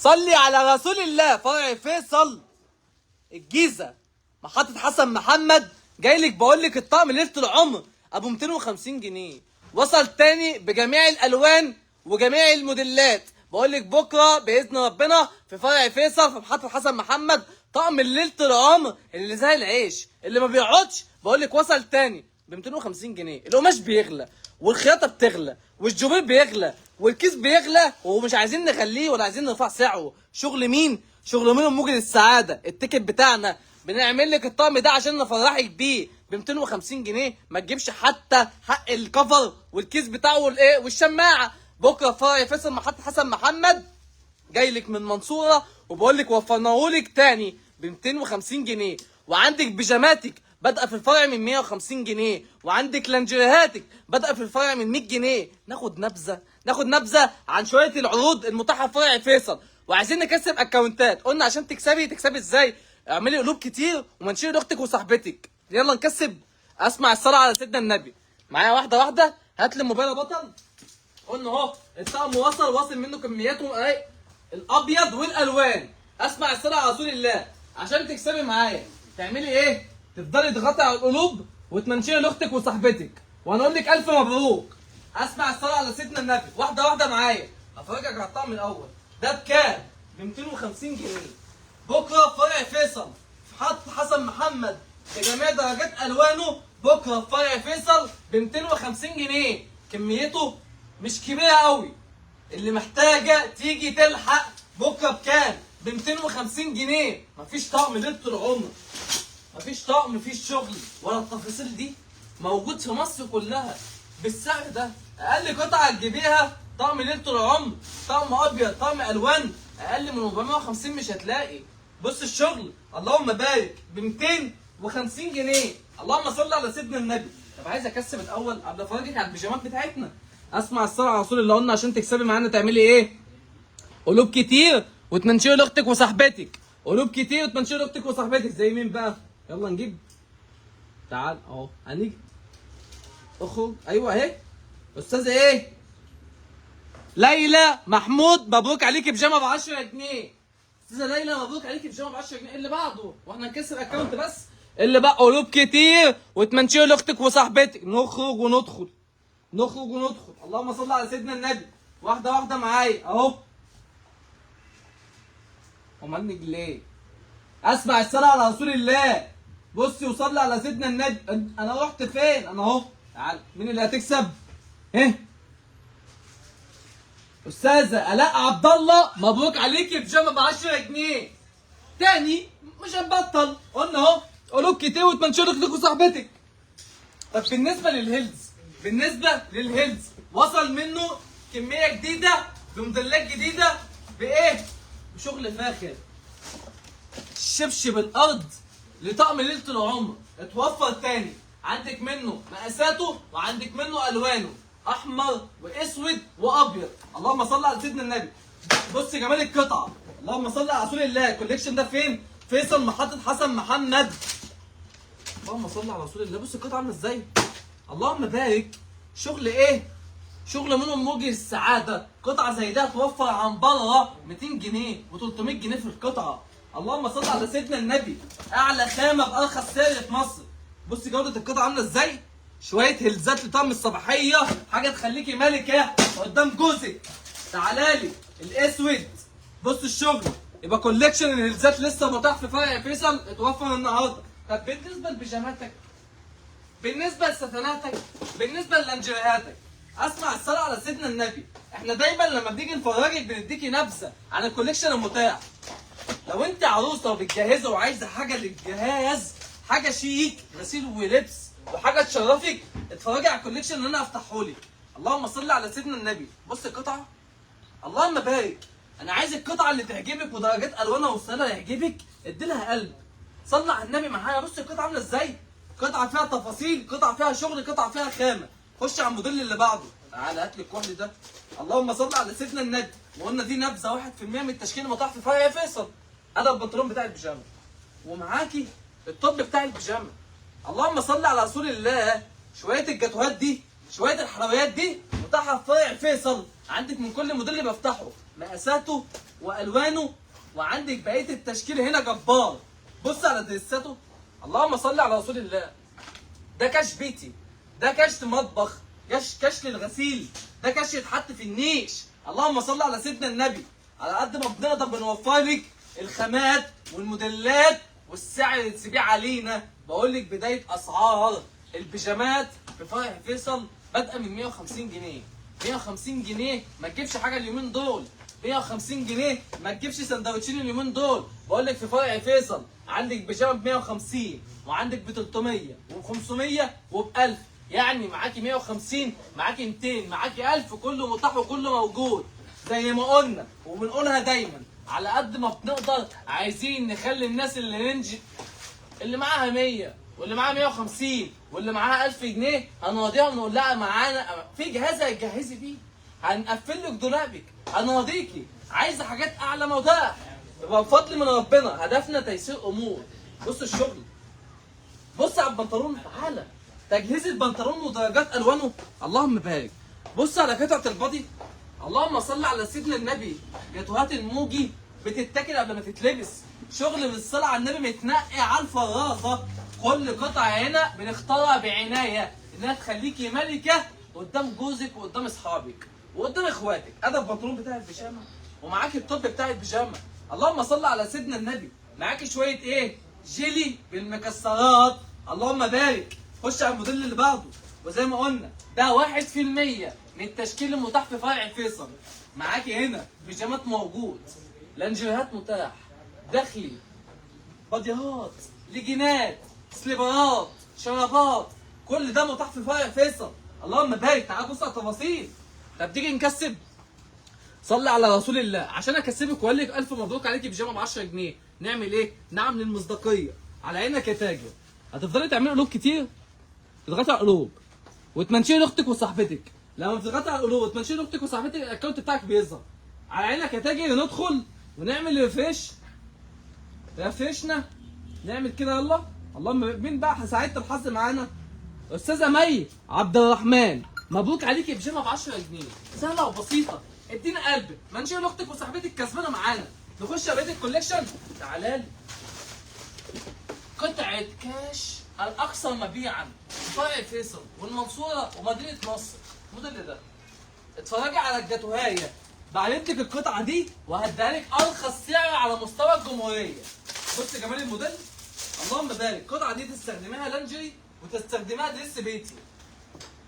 صلي على رسول الله. فرع فيصل الجيزة، محطة حسن محمد. جاي لك بقول لك الطقم ليلة العمر ابو 250 جنيه وصل تاني بجميع الالوان وجميع الموديلات. بقول لك بكره باذن ربنا في فرع فيصل في محطة حسن محمد طقم ليلة العمر اللي زي العيش اللي ما بيقعدش. بقول لك وصل تاني ب 250 جنيه. القماش بيغلى والخياطه بتغلى والجوبير بيغلى والكيس بيغلى، ومش عايزين نغليه ولا عايزين نرفع سعره. شغل مين؟ شغل مين؟ موجد السعادة. ال ticket بتاعنا بنعمل لك الطقم ده عشان نفرحك بيه ب 250 جنيه. ما تجيبش حتى حق الكفر والكيس بتاعه والايه والشماعه. بكره فرع فيصل محطة حسن محمد جاي لك من منصورة، وبقول لك وفرناهولك تاني ب 250 جنيه. وعندك بيجاماتك بادئه في الفرع من 150 جنيه، وعندك لانجيريهاتك بادئه في الفرع من 100 جنيه. ناخد نبذه، ناخد نبذه عن شوية العروض المتاحة في فرع فيصل. وعايزين نكسب اكونتات، قلنا عشان تكسبي تكسبي ازاي؟ اعملي قلوب كتير ومنشير لاختك وصاحبتك. يلا نكسب. اسمع الصلاة على سيدنا النبي معايا واحدة واحدة. هات لي الموبايل يا بطل. قلنا اهو الطقم وصل، واصل منه كمياته اهي، الابيض والالوان. اسمع الصلاة على رسول الله. عشان تكسبي معايا تعملي ايه؟ تفضلي تضغطي على القلوب وتمنشيري لاختك وصاحبتك، وهنقول لك الف مبروك. اسمع الصلاة على سيدنا النبي واحدة واحدة معايا. افرجك على الطقم الاول ده بكام؟ ب 250 جنيه. بكره فرع فيصل في حط حسن محمد بجميع درجات الوانه. بكره في فرع فيصل ب 250 جنيه. كميته مش كبيرة قوي، اللي محتاجه تيجي تلحق. بكره بكام؟ ب 250 جنيه. مفيش طقم ليلة العمر، مفيش طقم، مفيش شغل ولا التفاصيل دي موجود في مصر كلها بالسعر ده. اقل قطعه تجيبيها طقم ليلة العمر، طقم ابيض، طقم الوان، اقل من 450 مش هتلاقي. بص الشغل، اللهم بارك، ب 250 جنيه. اللهم صل على سيدنا النبي. طب عايز اكسب الاول قبل افرجك على البيجامات بتاعتنا. اسمع الصلاة على رسول الله. قلنا عشان تكسبي معانا تعملي ايه؟ قلوب كتير وتمنشيري لاختك وصاحبتك. قلوب كتير وتمنشيري لاختك وصاحبتك. زي مين بقى؟ يلا نجيب. تعال اهو هنيجي. اخرج. ايوه اهي استاذه ايه؟ ليلى محمود، مبروك عليكي بيجامه ب 10 جنيه. استاذه ليلى مبروك عليكي بيجامه ب 10 جنيه. اللي بعده، واحنا نكسر account بس. اللي بقى قلوب كتير وتمنشيري لاختك وصاحبتك. نخرج وندخل، نخرج وندخل. اللهم صل على سيدنا النبي. واحدة واحدة معايا اهو. امال نجي ليه؟ اسمع الصلاة على رسول الله. بصي وصلي على سيدنا النبي. انا رحت فين؟ انا اهو. تعال، مين اللي هتكسب؟ ايه؟ استاذه الاء عبد الله، مبروك عليكي بيجامه ب 10 جنيه. تاني مش هنبطل، قلنا اهو قلوب كتير وتمنشر اختك وصاحبتك. طب بالنسبة لل heels، بالنسبة لل heels وصل منه كمية جديدة بموديلات جديدة بايه؟ بشغل فاخر. شبشب الارض لطقم ليلة العمر اتوفر تاني. عندك منه مقاساته وعندك منه الوانه، احمر واسود وابيض. اللهم صل على سيدنا النبي. بص جمال القطعة، اللهم صل على رسول الله. ال collection ده فين؟ فيصل محطة حسن محمد. اللهم صل على رسول الله. بص القطعة عامله ازاي، اللهم بارك. شغل ايه؟ شغل منهم موجي السعادة. قطعه زي ده توفر عن بره 200 جنيه و300 جنيه في القطعة. اللهم صل على سيدنا النبي. اعلى خامة بارخص سعر في مصر. بص جوده القطعة عامله ازاي. شوية هلزات لطقم الصباحية، حاجة تخليكي ملكه قدام جوزك. تعالالي الاسود. بص الشغل، يبقى collection الهلزات لسه متاح في فرع فيصل، اتوفر النهارده. طب بالنسبة لبيجاماتك، بالنسبة لستاناتك، بالنسبة للانجريهاتك، اسمع الصلاة على سيدنا النبي. احنا دايما لما بنيجي نفرجك بنديكي نبذه عن ال collection المتاح. لو انت عروسه وبتجهزي وعايزه حاجة للجهاز، حاجة شيك، غسيل ولبس وحاجه تشرفك، اتفرجي على ال collection اللي انا هفتحهولك. اللهم صل على سيدنا النبي. بص القطعة، اللهم بارك. انا عايز القطعة اللي تعجبك ودرجات الوانها وستايلها يعجبك، ادي لها قلب. صلي على النبي معايا. بص القطعة عامله ازاي، قطعه فيها تفاصيل، قطعه فيها شغل، قطعه فيها خامة. خش على الموديل اللي بعده. تعالى هات لي الكحل ده. اللهم صل على سيدنا النبي. وقلنا دي نبذه 1% من التشكيل المتاح في فرع فيصل. هذا البنطلون بتاع البيجامه، ومعاكي ال top بتاع البيجامه. اللهم صل على رسول الله. شوية الجاتوهات دي، شوية الحلويات دي متاحة في فرع فيصل. عندك من كل موديل اللي بفتحه مقاساته والوانه، وعندك بقية التشكيل هنا جبار. بص على دريساته، اللهم صل على رسول الله. ده كاش بيتي، ده كاش مطبخ، كاش للغسيل، ده كاش يتحط في النيش. اللهم صل على سيدنا النبي. على قد ما بنقدر بنوفر لك الخامات والموديلات والسعر اللي تسيبيه علينا. بقول لك بداية اسعار البيجامات في فرع فيصل بادئه من 150 جنيه. 150 جنيه ما تجيبش حاجة اليومين دول، 150 جنيه ما تجيبش سندوتشين اليومين دول. بقول لك في فرع فيصل عندك بيجامه ب 150، وعندك ب 300 وب 500 وب 1000، يعني معاكي 150، معاكي 200، معاكي 1000، كله متاح وكله موجود. زي ما قلنا وبنقولها دايما، على قد ما بنقدر عايزين نخلي الناس اللي range اللي معاها 100 واللي معاها 150 واللي معاها 1000 جنيه هنراضيها ونقول لها معانا في جهاز هتجهزي بيه، هنقفل لك دولابك، هنراضيكي. عايزه حاجات اعلى متاح، يبقى بفضل من ربنا هدفنا تيسير امور. بص الشغل، بص على البنطلون، تعالى تجهيز البنطلون ودرجات الوانه، اللهم بارك. بص على قطعه ال body، اللهم صل على سيدنا النبي. جاتوهات الموجي بتتاكل قبل ما تتلبس، شغل بالصلاة على النبي متنقي على الفرازه. كل قطعه هنا بنختارها بعناية انها تخليكي ملكه قدام جوزك وقدام اصحابك وقدام اخواتك. ادي البنطلون بتاع البيجامه ومعاكي ال top بتاع البيجامه، اللهم صل على سيدنا النبي. معاكي شوية ايه؟ جيلي بالمكسرات، اللهم بارك. خش على الموديل اللي بعده، وزي ما قلنا ده 1% من التشكيل المتاح في فرع فيصل. معاكي هنا بيجامات موجود، لانجيريهات متاح، داخلي، باديهات، ليجينات، سليبرات، شرابات، كل ده متاح في فرع فيصل. اللهم بارك. تعال بص على التفاصيل. طب تيجي نكسب، صلي على رسول الله. عشان اكسبك واقول لك الف مبروك عليكي بيجامه ب 10 جنيه، نعمل ايه؟ نعم للمصداقيه. على عينك يا تاجر. هتفضلي تعملي قلوب كتير، تضغطي على القلوب وتمنشي لاختك وصاحبتك. لما بتضغطي على القلوب وتمنشي لاختك وصاحبتك ال account بتاعك بيظهر. على عينك يا تاجر. ندخل ونعمل refresh، ريفرشنا، نعمل كده. يلا اللهم مين بقى سعيدة الحظ معانا؟ استاذه مي عبد الرحمن، مبروك عليكي بيجامه ب 10 جنيه، سهلة وبسيطة. ادينا قلب، منشي لاختك وصاحبتك كسبانه معانا. نخش على بقية ال collection. تعالى لي قطعه كاش الاكثر مبيعا في فرع فيصل والمنصوره ومدينة نصر. الموديل ده اتفرجي على الجاتوهايه، بعت لك القطعة دي وهديها لك ارخص سعر على مستوى الجمهورية. بص جمال الموديل، اللهم بارك. القطعة دي تستخدميها لانجري وتستخدميها dress بيتي.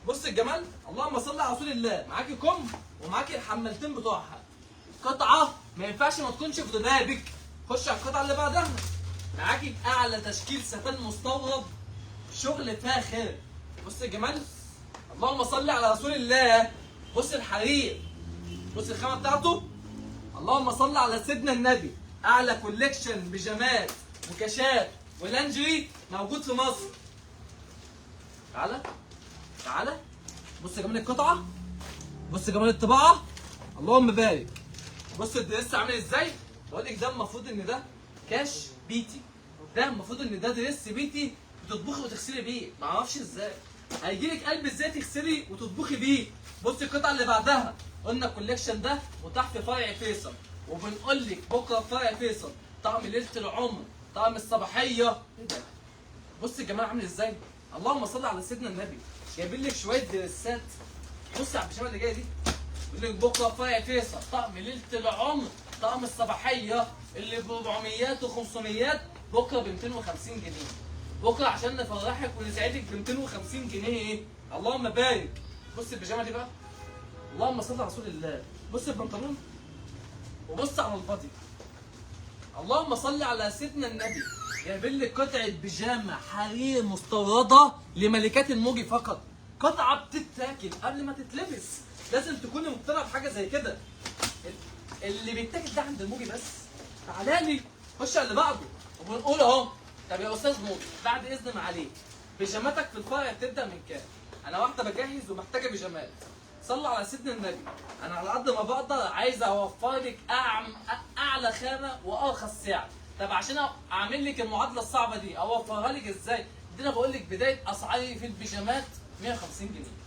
بص الجمال، اللهم صل على رسول الله. معاكي كم ومعاكي الحمالتين بتوعها. قطعه ما ينفعش ما تكونش في دولابك. خش على القطعة اللي بعدها. معاكي اعلى تشكيل ستان مستورد، شغل فاخر. بص الجمال، اللهم صل على رسول الله. بص الحرير، بص الخامة بتاعته، اللهم صل على سيدنا النبي. اعلى collection بيجامات وكاشات ولانجري موجود في مصر. تعالى تعالى، بص جمال القطعة، بص جمال الطباعة، اللهم بارك. بص ال dress عامل ازاي. بقول لك ده المفروض ان ده كاش بيتي، ده المفروض ان ده dress بيتي بتطبخي وتغسلي بيه. معرفش ازاي هيجي لك قلب ازاي تغسلي وتطبخي بيه. بص القطعة اللي بعدها، قلنا ال collection ده متاح في فرع فيصل، وبنقول لك بكره في فرع فيصل طقم ليلة العمر، طقم الصباحية. ايه ده؟ بص الجمال عامل ازاي، اللهم صل على سيدنا النبي. جايبين لك شوية دريسات. بص على البيجامه اللي جاية دي، بيقول لك بكره في فرع فيصل طقم ليلة العمر، طقم الصباحية اللي ب 400 و500، بكره ب 250 جنيه. بكره عشان نفرحك ونسعدك ب 250 جنيه، اللهم بارك. بص البيجامه دي بقى، اللهم صل على رسول الله. بص البنطلون وبص على البادي، اللهم صل على سيدنا النبي. جايبين لك قطعه بيجامه حرير مستورده لملكات الموجي فقط. قطعه بتتاكل قبل ما تتلبس، لازم تكوني مقتنعة بحاجة زي كده. اللي بيتاكل ده عند الموجي بس. تعالى لي خش على اللي بعده. وبنقول اهو، طب يا استاذ موجي بعد اذن معاليك، بيجاماتك في الفرع بتبدا من كام؟ انا واحدة بجهز ومحتاجة بيجامات. صلى على سيدنا النبي. انا على قد ما بقدر عايز اوفر لك اعلى خامة وارخص سعر. طب عشان اعمل لك المعادلة الصعبة دي اوفرها لك ازاي؟ دي انا بقول لك بداية اسعاري في البيجامات 150 جنيه،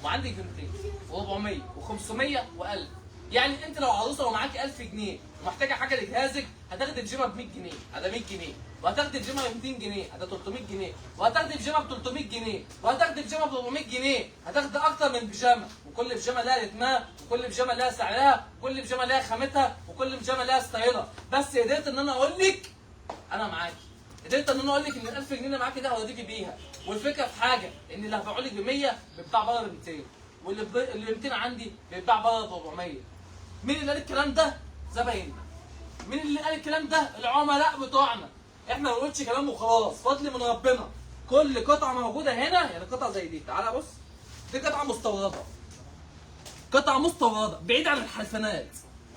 وعندك 200 و400 و500 و1000. يعني انت لو عروسه ومعاكي 1000 جنيه ومحتاجة حاجة لجهازك، هتاخدي بيجامه ب 100 جنيه، هذا 100 جنيه، وهتاخدي بيجامه ب 200 جنيه، هذا 300 جنيه، وهتاخدي بيجامه ب 300 جنيه، وهتاخدي بيجامه ب 400 جنيه، هتاخدي اكتر من بيجامه، وكل بيجامه لها رتمها، وكل بيجامه لها سعرها، وكل بيجامه لها خامتها، وكل بيجامه لها ستايلها. بس قدرت ان انا اقول لك انا معاكي، قدرت ان انا اقول لك ان ال 1000 جنيه اللي معاكي ده هوريكي بيها. والفكرة في حاجة، ان اللي هبيعه لك ب 100 بيتباع بره ب 200، واللي 200 عندي بيتباع بره ب 400. مين اللي قال الكلام ده؟ زبايننا. مين اللي قال الكلام ده؟ العملاء بتوعنا. احنا ما بنقولش كلام وخلاص، فضل من ربنا. كل قطعه موجودة هنا، يعني قطعه زي دي، تعالى بص، دي قطعه مستورده، قطعه مستورده بعيد عن الحلفانات،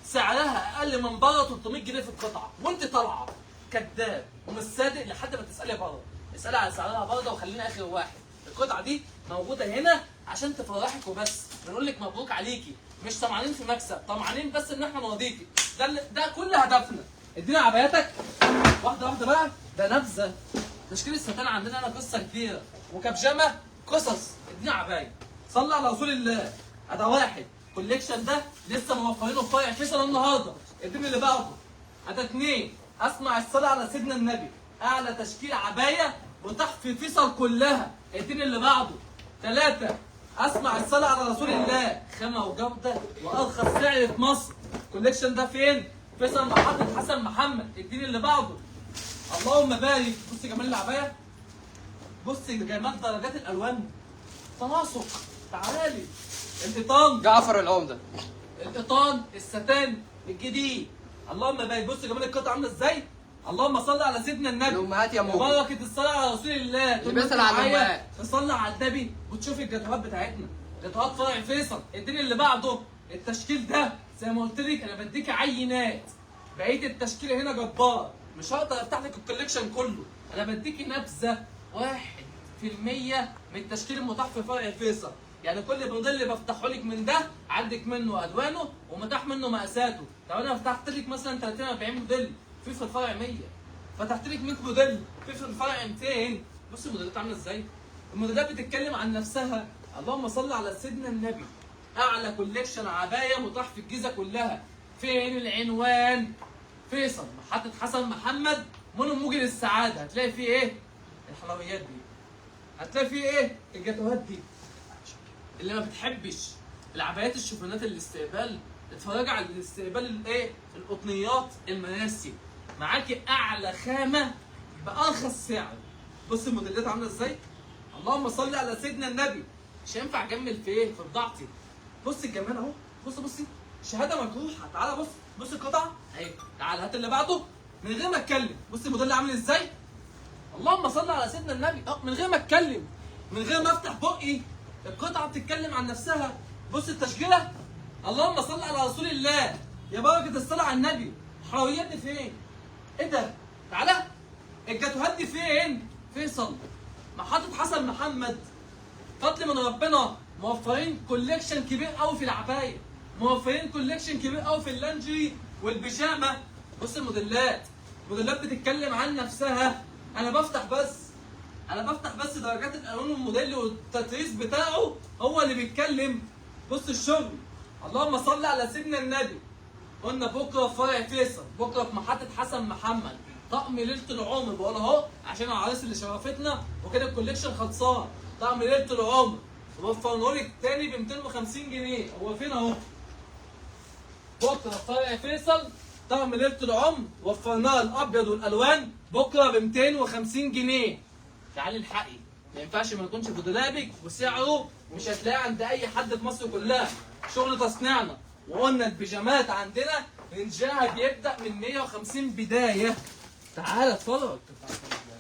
سعرها اقل من بره 300 جنيه في القطعة، وانت طالعه كذاب ومش صادق لحد ما تسالي بره. اسالي على سعرها بره وخلينا اخر واحد. القطعة دي موجودة هنا عشان تفرحك وبس، بنقول لك مبروك عليكي، مش طمعانين في مكسب، طمعانين بس ان احنا نرضيكي. ده كل هدفنا. ادينا عباياتك واحدة واحدة بقى. ده نبذه تشكيل الستان عندنا انا قصة كبيرة، وكبجامه قصص. ادينا عباية، صلى على رسول الله. ده واحد collection ده لسه موفرينه في فرع فيصل النهارده. اديني اللي بعده. ده اتنين، اسمع الصلاة على سيدنا النبي، اعلى تشكيل عباية متاح في فيصل كلها. اديني اللي بعده. ثلاثة، اسمع الصلاة على رسول الله، خامة وجوده وارخص سعر في مصر. ال collection ده فين؟ فيصل محطة حسن محمد. اديني اللي بعده. اللهم بارك. بص جمال العباية، بص جمال درجات الالوان، تناسق. تعالي القيطان، جعفر العمدة، القيطان الستان الجديد. اللهم بارك. بص جمال القطعة عامله ازاي. اللهم صل على سيدنا النبي. الامهات يا موجود، بركة الصلاة على رسول الله. اللي بيسأل على الامهات تصلي على النبي وتشوف الجاتوهات بتاعتنا، جاتوهات فرع فيصل. اديني اللي بعده. التشكيل ده زي ما قلت لك انا بديك عينات، بقية التشكيل هنا جبار، مش هقدر افتح لك ال collection كله، انا بديكي نبذه 1% من التشكيل المتاح في فرع فيصل. يعني كل موديل اللي بفتحه لك من ده عندك منه الوانه ومتاح منه مقاساته. طب انا فتحت لك مثلا 30 40 موديل، في الفرع 100، فتحت لك 100 موديل، في الفرع 200. بص الموديلات عامله ازاي، الموديلات بتتكلم عن نفسها. اللهم صل على سيدنا النبي. اعلى collection عباية متاح في الجيزة كلها. فين العنوان؟ فيصل محطة حسن محمد، مول موجي للسعادة. هتلاقي فيه ايه؟ الحلويات دي، هتلاقي فيه ايه؟ الجاتوهات دي. اللي ما بتحبش العبايات الشوفانات الاستقبال، اتفرج على الاستقبال الايه؟ القطنيات المراسي. معاكي اعلى خامة بارخص سعر. بص الموديلات عامله ازاي. اللهم صل على سيدنا النبي. مش هينفع اجمل في ايه؟ في بضاعتي. بص الجمال اهو، بص بصي شهادة مجروحة. تعالى بص، بص القطعة اهي. تعالى هات اللي بعده من غير ما اتكلم. بص الموديل عامل ازاي. اللهم صل على سيدنا النبي. من غير ما اتكلم، من غير ما افتح بقي، القطعة بتتكلم عن نفسها. بص التشكيلة. اللهم صل على رسول الله. يا بركة الصلاة على النبي. الحلويات دي فين؟ ايه ده؟ تعالى الجاتوهات دي فين؟ فيصل محطة حسن محمد. فضل من ربنا موفرين collection كبير قوي في العباية، موفرين collection كبير قوي في اللانجري والبيجامه. بص الموديلات، الموديلات بتتكلم عن نفسها. انا بفتح بس، انا بفتح بس درجات الالوان والموديل والتطريز بتاعه هو اللي بيتكلم. بص الشغل. اللهم صل على سيدنا النبي. قلنا بكره في فرع فيصل، بكره في محطة حسن محمد، طقم ليلة العمر. بقول اهو عشان العرايس اللي شرفتنا وكده ال collection خلصان. طقم ليلة العمر وفرناه لك تاني ب 250 جنيه. هو فين اهو؟ بكره في فرع فيصل، طقم ليلة العمر وفرناه الابيض والالوان، بكره ب 250 جنيه. تعالي الحقي، ما ينفعش ما يكونش في دولابك، وسعره مش هتلاقيه عند اي حد في مصر كلها. شغل تصنيعنا. وقلنا البيجامات عندنا رنجها بيبدا من 150 بداية. تعالى اتفرج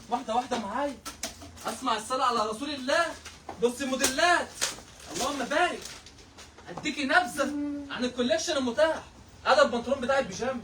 واحدة واحدة معايا. اسمع الصلاة على رسول الله. بص الموديلات. اللهم بارك. اديكي نبذه عن ال collection المتاح. هذا البنطلون بتاع البيجامه،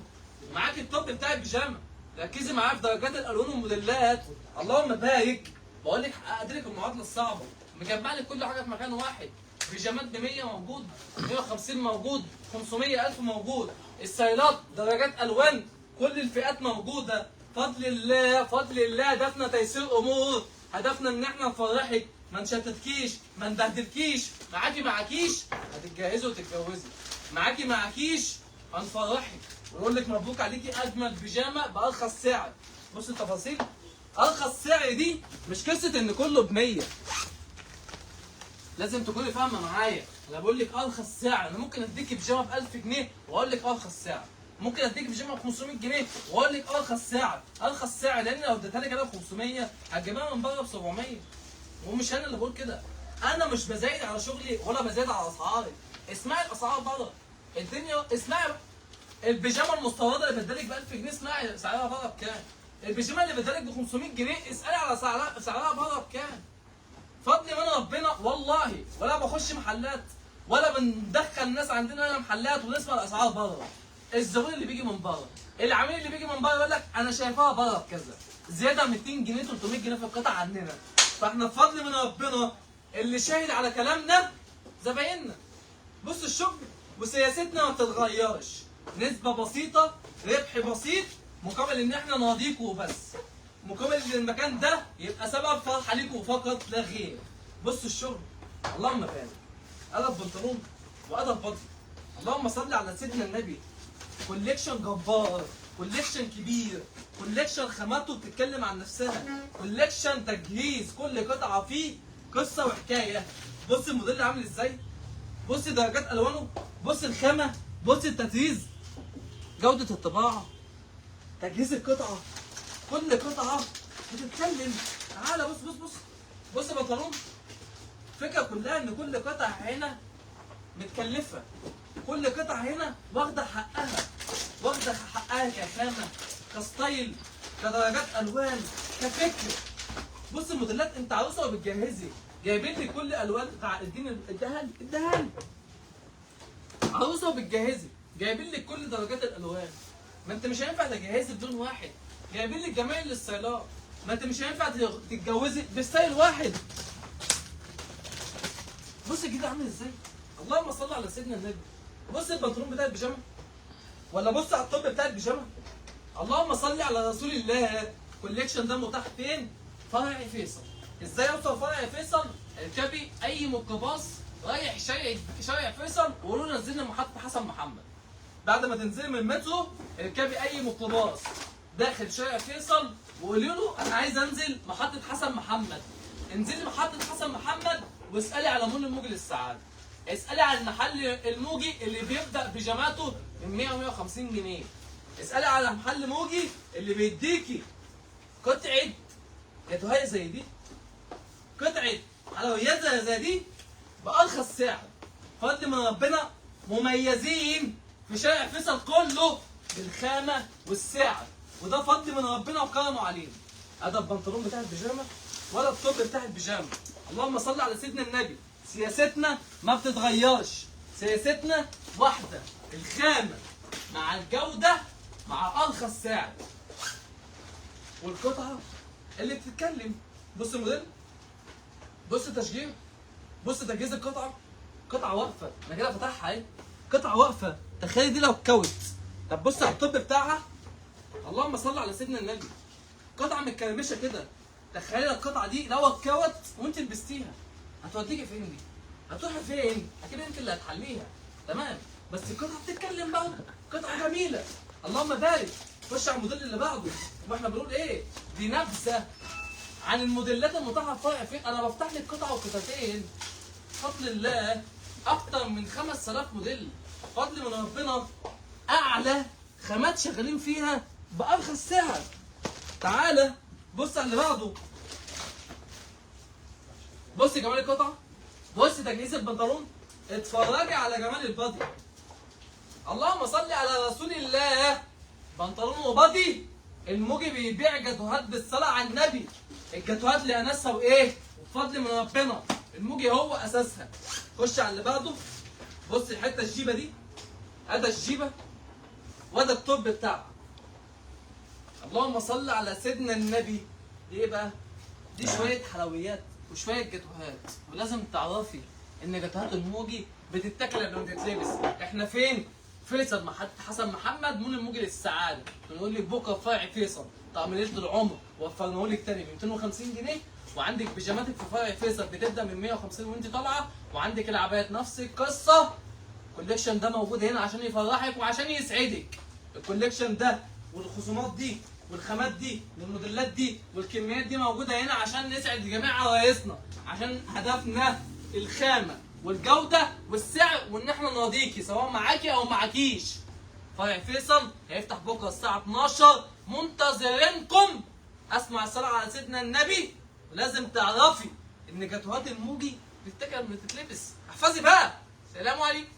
معاك ال top بتاع البيجامه. ركزي معايا في درجات الالوان والموديلات. اللهم بارك. بقول لك حققت لك المعادلة الصعبة، مجمع لك كل حاجة في مكان واحد. بيجامات ب 100 موجود، 150 موجود، 500 ألف موجود. السايلات درجات الوان، كل الفئات موجودة. فضل الله، فضل الله. هدفنا تيسير امور، هدفنا ان احنا نفرحك، ما نشتتكيش، ما نبهدلكيش. معاكي معاكيش هتتجهزي وتتجوزي. معاكي معاكيش هنفرحك ونقول لك مبروك عليكي اجمل بيجامه بارخص سعر. بص التفاصيل، ارخص سعر دي مش قصة ان كله ب 100، لازم تكوني فاهمه معايا. انا بقول لك ارخص سعر، انا ممكن اديكي بيجامه ب 1000 جنيه واقول لك ارخص سعر، ممكن اديك بيجامه ب 500 جنيه واقول لك ارخص سعر، ارخص سعر، لان لو اديتها لك انا ب 500 هتجيبها من بره ب 700. ومش انا اللي بقول كده، انا مش بزايد على شغلي ولا بزايد على اسعاري. اسمعي الاسعار بره الدنيا، اسمعي البيجامه المستورده اللي بدالك ب 1000 جنيه اسمعي سعرها بره بكام، البيجامه اللي بدالك ب 500 جنيه اسالي على سعرها بره بكام. فضل من ربنا والله، ولا بخش محلات ولا بندخل ناس عندنا هنا محلات ونسمع الاسعار بره. الزبون اللي بيجي من بره، العميل اللي بيجي من بره يقول لك انا شايفاها بره بكذا، زيادة 200 جنيه 300 جنيه في القطع عننا. فاحنا بفضل من ربنا اللي شاهد على كلامنا زبايننا. بص الشغل وسياستنا ما بتتغيرش، نسبه بسيطة، ربح بسيط، مقابل ان احنا نراضيكوا وبس، مقابل ان المكان ده يبقى سبب فرحه ليكوا فقط لا غير. بص الشغل، اللهم بارك، قلب بنطلون وقلب body، اللهم صل على سيدنا النبي. collection جبار، collection كبير، collection خاماته بتتكلم عن نفسها، collection تجهيز كل قطعه فيه قصة وحكاية. بص الموديل عامل ازاي، بص درجات الوانه، بص الخامة، بص التطريز، جوده الطباعة، تجهيز القطعة، كل قطعه بتتكلم. تعالى بص بص بص بص البنطلون. الفكرة كلها ان كل قطعه هنا متكلفه، كل قطعه هنا واخده حقها، واخده حقها كخامه، ك style، كدرجات الوان، كفكر. بص الموديلات، انت عروسه وبتجهزي، جايبين لي كل الوان. اديني اديها لي اديها لي. عروسه وبتجهزي، جايبين لك كل درجات الالوان. ما انت مش هينفع تجهزي بدون واحد، جايبين لك جميع الستايلات. ما انت مش هينفع تتجوزي ب style واحد. بص الجديد عامل ازاي، اللهم صل على سيدنا النبي. بص البنطلون بتاع البيجامه، ولا بص على ال top بتاع البيجامه، اللهم صل على رسول الله. ال collection ده متاح فين؟ فرع فيصل. ازاي اوصل فرع فيصل؟ اركبي اي ميكروباص رايح شارع فيصل وقولوا نزلنا محطة حسن محمد. بعد ما تنزلي من المترو اركبي اي ميكروباص داخل شارع فيصل وقولي له انا عايز انزل محطة حسن محمد. انزلي محطة حسن محمد واسالي على مول الموجي للسعادة. اسالي على المحل الموجي اللي بيبدا بيجاماته من 100 و150 جنيه. اسالي على محل موجي اللي بيديكي قطعه جاتوهيه زي دي، قطعه حلويات زي دي بارخص سعر. فضل من ربنا مميزين في شارع فيصل كله بالخامه والسعر، وده فضل من ربنا وكرمه علينا. هذا البنطلون بتاع البيجامه ولا ال top بتاع البيجامه. اللهم صل على سيدنا النبي. سياستنا ما بتتغيرش، سياستنا واحدة، الخامة مع الجودة مع ارخص سعر والقطعه اللي بتتكلم. بص الموديل، بص التشجير، بص تجهيز القطعة. قطعه واقفة، انا كده فاتحها اهي، قطعه واقفة. تخيل دي لو اتكوت. طب بص على ال top بتاعها، اللهم صل على سيدنا النبي. قطعه متكرمشه كده، تخيل القطعة دي لو اتكوت وانت لبستيها هتوديكي فين دي؟ هتروحي فين؟ اكيد انت اللي هتحليها، تمام؟ بس القطعة بتتكلم بقى، قطعه جميلة، اللهم بارك. خش على الموديل اللي بعده. واحنا بنقول ايه؟ دي نبذه عن الموديلات المتاحة في فرع فين. انا بفتح لك قطعه وقطعتين بفضل الله، اكتر من 5000 موديل فضل من ربنا، اعلى خامات شغالين فيها بارخص سعر. تعالى بص على اللي بعده. بص جمال القطعة، بص تجهيز البنطلون، اتفرجي على جمال ال body. اللهم صل على رسول الله. بنطلون و body. الموجي بيبيع جاتوهات بالصلاة على النبي. الجاتوهات لاناسها وايه؟ وبفضل من ربنا الموجي هو اساسها. خش على اللي بعده. بص الحتة الجيبه دي، ادي الجيبه وده ال top بتاعها. اللهم صل على سيدنا النبي. دي ايه بقى؟ دي شوية حلويات وشوية جاتوهات. ولازم تعرفي ان جاتوهات الموجي بتتاكل قبل ما تتلبس. احنا فين؟ فيصل، محطة حسن محمد، مول الموجي للسعادة. بنقول لك بكره فرع فيصل طقم ليلة العمر وفرناه لك تاني ب 250 جنيه. وعندك بيجاماتك في فرع فيصل بتبدا من 150 وانت طالعه. وعندك العبايات نفس القصة. ال collection ده موجود هنا عشان يفرحك وعشان يسعدك. ال collection ده والخصومات دي والخامات دي والموديلات دي والكميات دي موجودة هنا عشان نسعد جميع عرايسنا، عشان هدفنا الخامة والجودة والسعر، وان احنا نراضيكي سواء معاكي او معاكيش. فرع فيصل هيفتح بكره الساعة 12، منتظرينكم. اسمع الصلاة على سيدنا النبي، ولازم تعرفي ان جاتوهات الموجي بتتاكل ما بتتلبس. احفظي بقى. سلام عليكم.